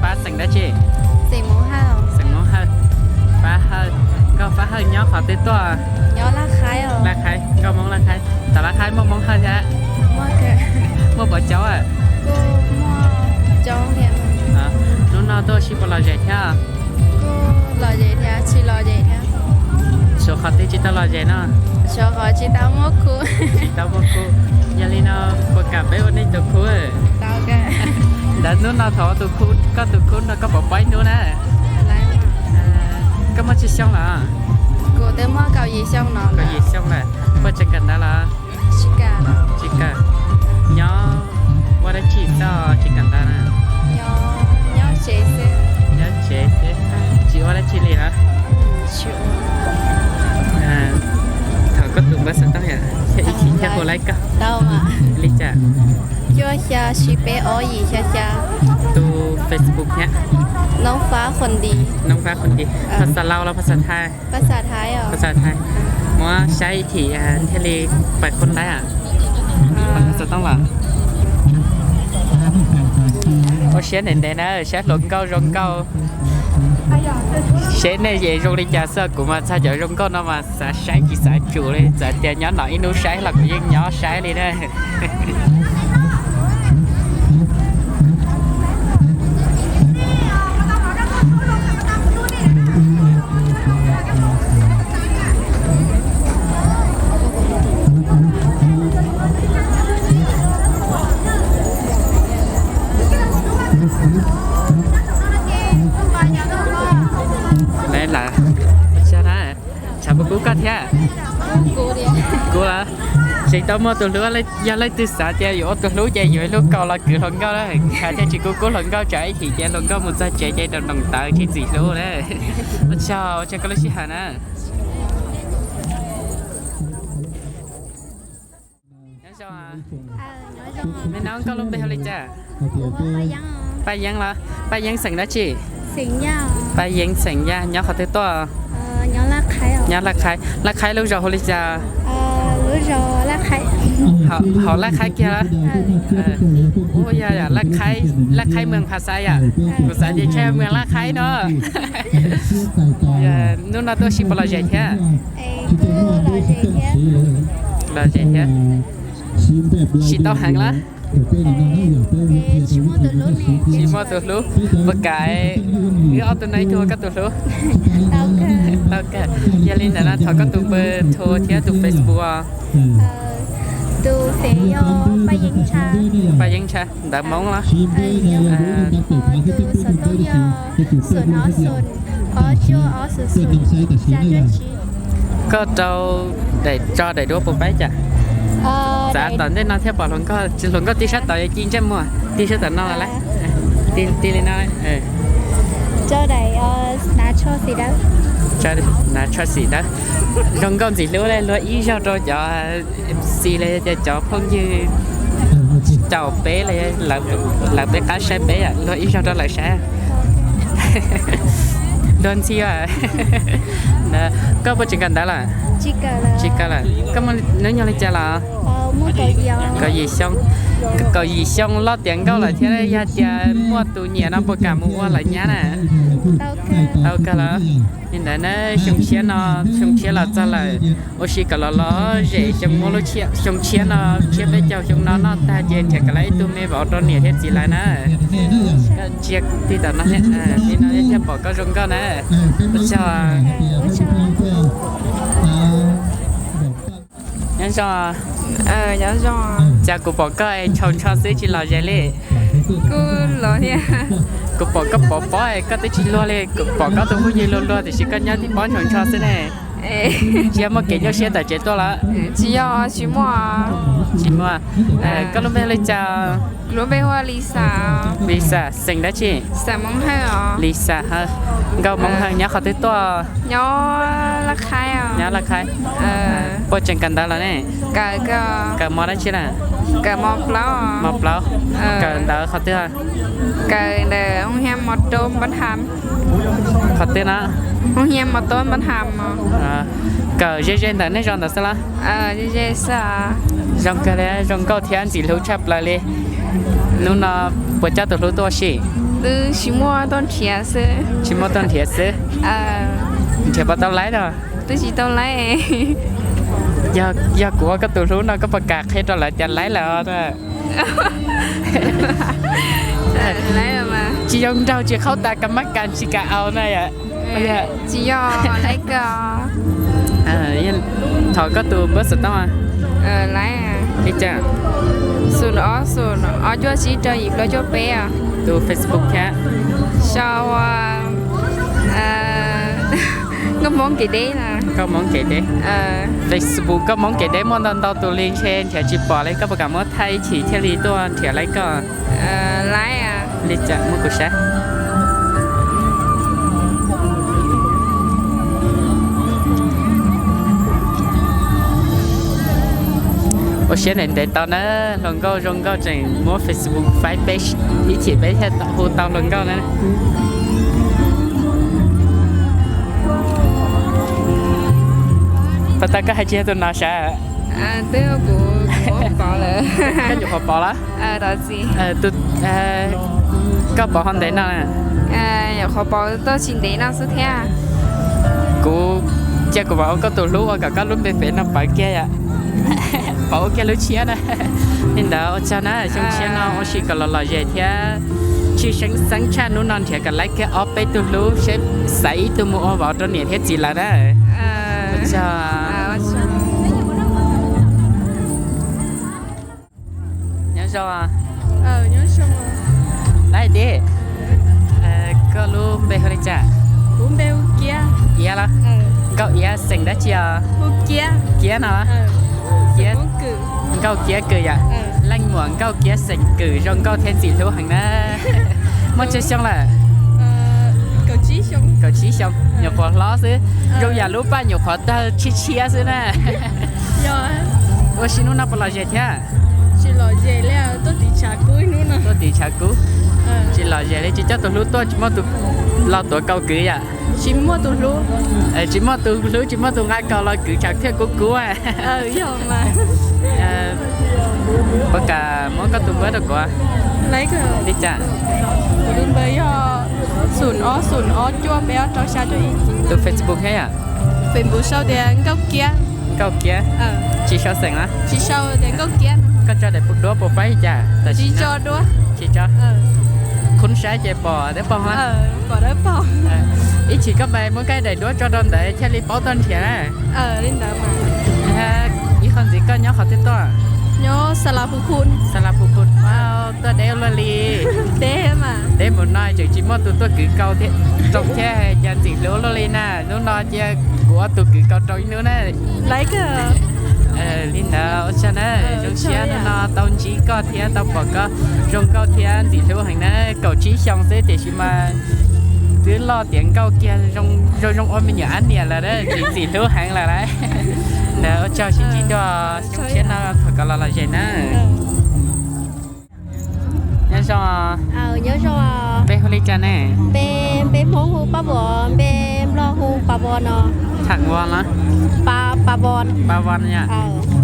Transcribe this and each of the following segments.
Pab xeem dab tsi? Xeem Hmoob Hawj. Pab Hawj, nkauj Pab Hawj nyob qhov twg tuaj? Laj Khaib, nkauj Hmoob Laj Khaib. Tom Laj Khaib muaj Hmoob Hawj thiab? Muaj puas coob? Hnub no tuaj sib puas lom zem thiab? Suav qhov twg tsis tau lom zem no? Tsis tau muaj khub. Yog li no puas kam peb ua nej tus khub? Ntawd hnub no thaum tus khub, koj tus khub no koj puas paub ib hnub na? Koj muaj tsawg xyoo lawm? Kaum yim xyoo lawm. Puas tseem kawm ntawv los? Tsis kawm. Nyob ua dab tsi txog tsis kawm ntawv na? Nyob tsev xwb. Tsis ua dab tsi li los? Thaum koj tus npawb xov tooj yom, thiaj ib chim thiaj hu laib koj. Li cas? Cuaj xya tsib peb ob yim xya xya. Tus Facebook thiab? Noob Fab Qhuas Nti. Phas xas Lauj los Phas xas Thaib? Phas xas Thaib. Muab saib ib chim thiaj li pais hu laib. Npawb xov tooj los? Ua siab ntev ntev na, saib hluas nkauj zoo nkauj. Seb nej es zoo li cas xwb, kuv mas txog cov zoo nkauj no mas xav saib tsis xav tsum li, txawm tias nyob no ib hnub saib los kuv yeej nyob saib li na. Lawv lawm, tshav puas kub koj thiab? Kub los? Tseem tau muaj tus hlub, yog leej twg xav tias yuav ua tus hlub ces yuav hlub kaus los kwv hluas nkauj na. Tshav thiaj tsis kub kub hluas nkauj, tsam ib chim ces hluas nkauj mus txog tsev ces ntoos ntoos ntawv tsis ntxim hlub na. Ua tsaug, ua tsaug koj lub sij hawm na. Nyob zoo, me noob, koj lub npe hu li cas? Paj Yeeb los? Paj Yeeb xeem dab tsi? Paj Yeeb xeem Yaj, nyob qhov twg tuaj? Nyob Laj Khaib. Laj Khaib lub zos hu li cas? Hauv Laj Khaib kiag los? Ua yog Laj Khaib, Laj Khaib Mees Phas Xas yom? Kuv xav tias ntshe Mees Laj Khaib no. Hnub no tuaj sib puas lom zem thiab? Lom zem thiab. Sib tau heev los? Tsis muaj tus hlub. Puas kam wb ob tug no ib tug ua koj tus hlub? Tau kawg. Yog li ntawd no thov koj tus npawb thoo thiab tus Facebook. Tus Face yog Paj Yeeb Ntsha. Paj Yeeb Ntsha, ntawv Hmoob los? Tus xov tooj yog xoom ob xoom, ob cuaj ob xoom xoom, xya cuaj tsib. Koj rau daim, tso daim duab puas paib cas? Txav tom ntej no thiaj pom hluas nkauj, hluas nkauj tij sab tod yuav ci ntsej muag, tij sab tom no lawm. Tij li no. Tso daim, nav tsho xim dawb. Nav tsho xim dawb. Zoo nkauj ntxim hlub li, luag ib zaug rau cov MC los yog cov phooj ywg caum peb los, lawv peb qab saib peb, luag ib zaug rau lawv saib. Luag ntxhi. Koj puas tseem kawm ntawv lawm? Tsis kawm lawm. Koj muaj hnub nyoog li cas los? Kaum yim xyoo. Kaum yim xyoo loj tiav nkauj lawm thiab, yog tias muaj tus nyiam no puas kam mus ua lawv nyab na? Tau kawg los? Li ntawd na, xyoo tshiab no, xyoo tshiab los txog lawm, ua si kom los lom zem xyoo muab lub, xyoo tshiab no, tshiab peb caug xyoo no noj tag ces nrhiav kom lawv ib tug me vauv rau niam thiab txiv lawv na. Ntsia tij tom no, li no thiaj pom koj zoo nkauj na. Ua tsaug. Nyob zoo. Cas kuv pom koj es ntshaus ntsho xwb tsis lom zem li? Kuv pom koj pov pob es koj twb tsis luag li, kuv pom koj tus phooj ywg luag luag tiam sis koj nyob tib pob ntshaus ntsho xwb ne. Tsis yog muaj kev nyuaj siab tawm tsev tuaj los? Tsis yog, tsis muaj. Tsis muaj. Koj lub npe hu li cas? Lub npe hu Lisa. Lisa, xeem dab tsi? Lisa Hawj. Nkauj Hmoob Hawj, nyob qhov twg tuaj? Nyob Laj Khaib. Puas tseem kawm ntawv los ne? Kawm mos dab tsi na? Mos plaub. Kawm ntawv qhov twg? Kawm ntawm hoob hiab mos roob Npab Ham. Qhov twg no? Hoob hiab mos roob Npab Ham. Kawm ze ze ntawm nej zos ntawd xwb los? Zoo kawg li, zoo nkauj thiab ntxim hlub tshaj plaws li. Hnub no puas coj tus hlub tuaj ua si? Twb tsis muaj tuaj nrhiav xwb. Tsis muaj tuaj nrhiav xwb. Nrhiav puas tau laib no? Twb tsis tau laib. Yog kuv ua koj tus hlub no koj puas kam qhia rau lawv tias laib lawm os? Tsis yoo nraug tsis qhaub tas kas mab kas tsis kam aus na yom. Tsis yog laib kawg. Thov koj tus npawb xov tooj. Li cas? Xoom ob xoom ob cuaj tsib rau yim plaub cuaj peb. Tus Facebook thiab? Sau ua Nkauj Hmoob Kev Deb. Nkauj Hmoob Kev Deb. Facebook Nkauj Hmoob Kev Deb muaj ntau ntau tus li ntshe nrhiav tsis pom li, koj puas kam muab thaij ib chim thiaj li tuaj nrhiav laib koj? Li cas muab kuv saib. Ua siab ntev ntev tau na, hluas nkauj zoo nkauj tseem muab Facebook faib peb ib chim peb thiaj hu tau hluas nkauj na. Puas tau koj hais tsis yog tus no sav? Koj nyuam qhuav pom los? Koj pom ho ntev no? Nyuam qhuav pom tuaj tsis ntev no xwb thiab. Kuv cia kuv mam ua koj tus hlub ua kom koj lub npe fev no pawv kiag yom. Pom ua kiag lub tshiab na. Li ntawd ua tsaug na, xyoo tshiab no ua si kom los lom zem thiab tshwj xeeb xeeb tshaj hnub no nrhiav kom laib kiag ob peb tug hlub seb xaiv ib tug mus ua vauv rau niam thiab txiv lawm na. Ua tsaug. Nyob zoo. Dab tsi? Koj lub npe hu li cas? Iab los? Nkauj Iab xeem dab tsi os? Kiab no. Nkauj Kiab Kws yom? Leej muam Nkauj Kiab xeem Kws zoo nkauj thiab ntxim hlub heev na. Muaj tsawg xyoo lawm? Kaum tsib xyoo. Nyuam qhuav hlob xwb, zoo yam lub paj nyuam qhuav tawg tshiab tshiab xwb na. Ua si hnub no puas lom zem thiab? Tuaj tiv tshav kub. Tsis lom zem li, tsis coj tus hlub tuaj, tsis muaj tus los tuav kaus kwv yom? Tsis muaj tus hlub. Tsis muaj tus hlub, tsis muaj tus nqa kaus los kwv tshav thiaj kub kub. Puas kam muab koj tus npawb rau kuv? Li cas? Tus Facebook thiab yom? Facebook sau tias Nkauj Kiab. Nkauj Kiab. Tsis sau xeem los? Koj tso daim duab puas faib li cas? Tsis tso. Khub saib ces pom dawb paug. Ib chim koj pais muab koj daim duab tso rau ntawd thiaj li paub tuaj nrhiav na. Ib qho ntxiv koj nyob qhov twg tuaj? Xa Las Phu Khun. Tuaj deb luaj li. Deb mus no tseem tsis muaj tus tuaj kwv kaus rau thiab, cas ntxim hlub luaj li na. Hnub no cia kuv ua tus kwv kaus rau ib hnub na. Li ntawd ua tsaug na, zoo siab hnub no tau ntsib koj thiab tau pom koj zoo nkauj thiab ntxim hlub heev na. Kaum tsib xyoo xwb tiam sis mas twb loj tiav nkauj kiag, zoo zoo ua me nyuam ab niam lawm, ntxim ntxim hlub heev lawm lauj. Ntawd ua tsaug sib ntsib dua, zoo siab no thov kom los lom zem na. Nyob zoo. Npe hu li cas ne? Npe Hmoob hu Paj Vuam, npe Nplog hu Pa Von no. Tham Von los? Pa Von. Pa Von yom.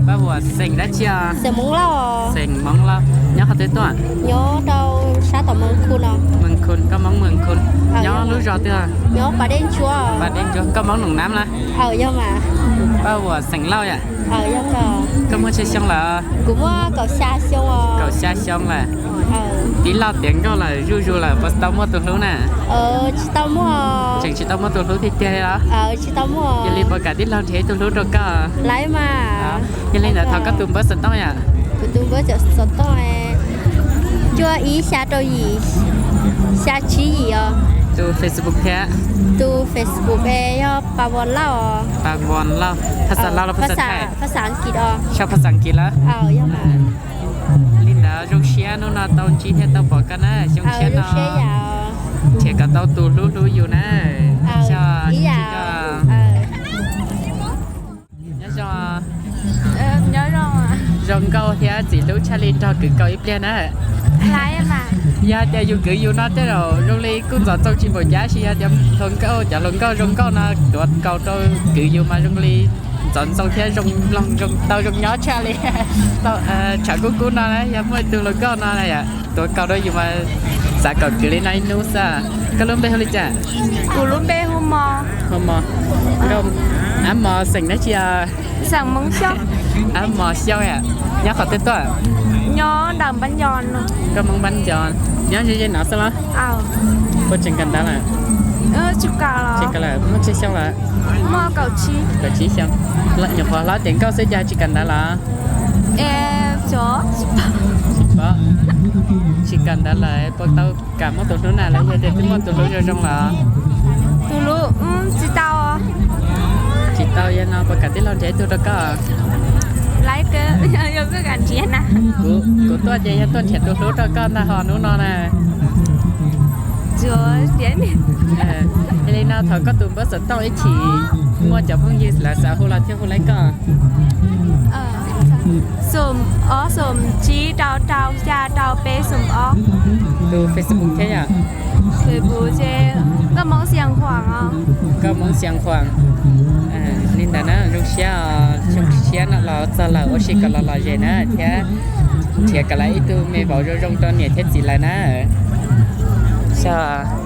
Paj Vuam xeem dab tsi os? Xeem Hmoob Lauj. Nyob qhov twg tuaj? Nyob rau sab tom Mees Khun no. Mees Khun, koj Hmoob Mees Khun. Nyob lub zos twg? Nyob Pas Dej Ntsuab. Pas Dej Ntsuab, koj Hmoob Noo Nab los? Paj Vuam xeem Lauj yom. Koj muaj tsawg xyoo lawm? Kuv muaj kaum xya xyoo. Kaum xya xyoo lawm. Twb loj tiav nkauj lawm, zuj zus lawm, puas tau muaj tus hlub na? Tseem tsis tau muaj tus hlub tiag tiag li los? Yog li puas kam tij laug nrhiav ib tug hlub rau koj? Yog li ntawd thov koj tus npawb xov tooj yom. Kuv tus npawb xov tooj cuaj ib xya rau yim, xya tsib yim os. Tus Facebook thiab? Tus Facebook yog Pa Von Lauj os. Pa Von Lauj, phas xas Lauj los phas xas Thaib? Phas xas Askiv os. Sau phas xas Askiv lawm. Li ntawd zoo siab hnub no tau ntsib thiab tau pom koj na, xyoo tshiab no nrhiav kom tau tus hlub hlub yus na. Nyob zoo. Zoo nkauj thiab ntxim hlub tshaj li nrog kwv kaus ib pliag na. Yog tias yus kwv yus no tej zaum zoo li kuj ntxov ntxoo tsis npaum cas, tab sis yog tias hluas nkauj, cov hluas nkauj zoo nkauj no tuav kaus rau kwv yus mas zoo li ntxov ntxoo thiab zoo mloog zoo tau zoo nyob tshaj li. Tshav kub kub no na, yog muaj ib tug hluas nkauj no na yom, tuav kaus rau yus mas Xav kom kwv li no ib hnub xwb. Koj lub npe hu li cas? Kuv lub npe hu Mos. Hu Mos. Koj, ab, Mos xeem dab tsi? Xeem Hmoob Xyooj. Ab, Mos Xyooj, nyob qhov twg tuaj? Nyob ntawm Npab Nco no. Koj Hmoob Npab Nco, nyob ze ze no xwb los? Puas tseem kawm ntawv lawm? Tsis kawm lawm. Muaj tsawg xyoo lawm? Muaj kaum tsib. Kaum tsib xyoo. Nyuam qhuav hlob tiav nkauj xwb cas tsis kawm ntawv lawm? Tsis paub. Tsis kawm ntawv lawm puas tau kam muaj tus hlub na, los yog tias twb muaj tus hlub zoo zoo los? Tus hlub tsis tau. Tsis tau, yog no puas kam tij laug nrhiav ib tug rau koj? Kuv, kuv tuaj ces yog tuaj nrhiav tus hlub rau koj ntag ho hnub no na. Yog li no thov koj tus npawb xov tooj ib chim, muaj cov phooj ywg lawv xav hu los thiaj hu laib koj. Xoom ob xoom tsib rau rau xya rau peb xoom ob. Tus Facebook thiab yom? Facebook ces Nkauj Hmoob Xias Khuam os. Nkauj Hmoob Xias Khuam. Li ntawd na, zoo siab, zoo siab no los txog lawm, ua si kom los lom zem na thiab nrhiav kom lawv ib tug me vauv zoo zoo rau niam thiab txiv lawv na. Xyov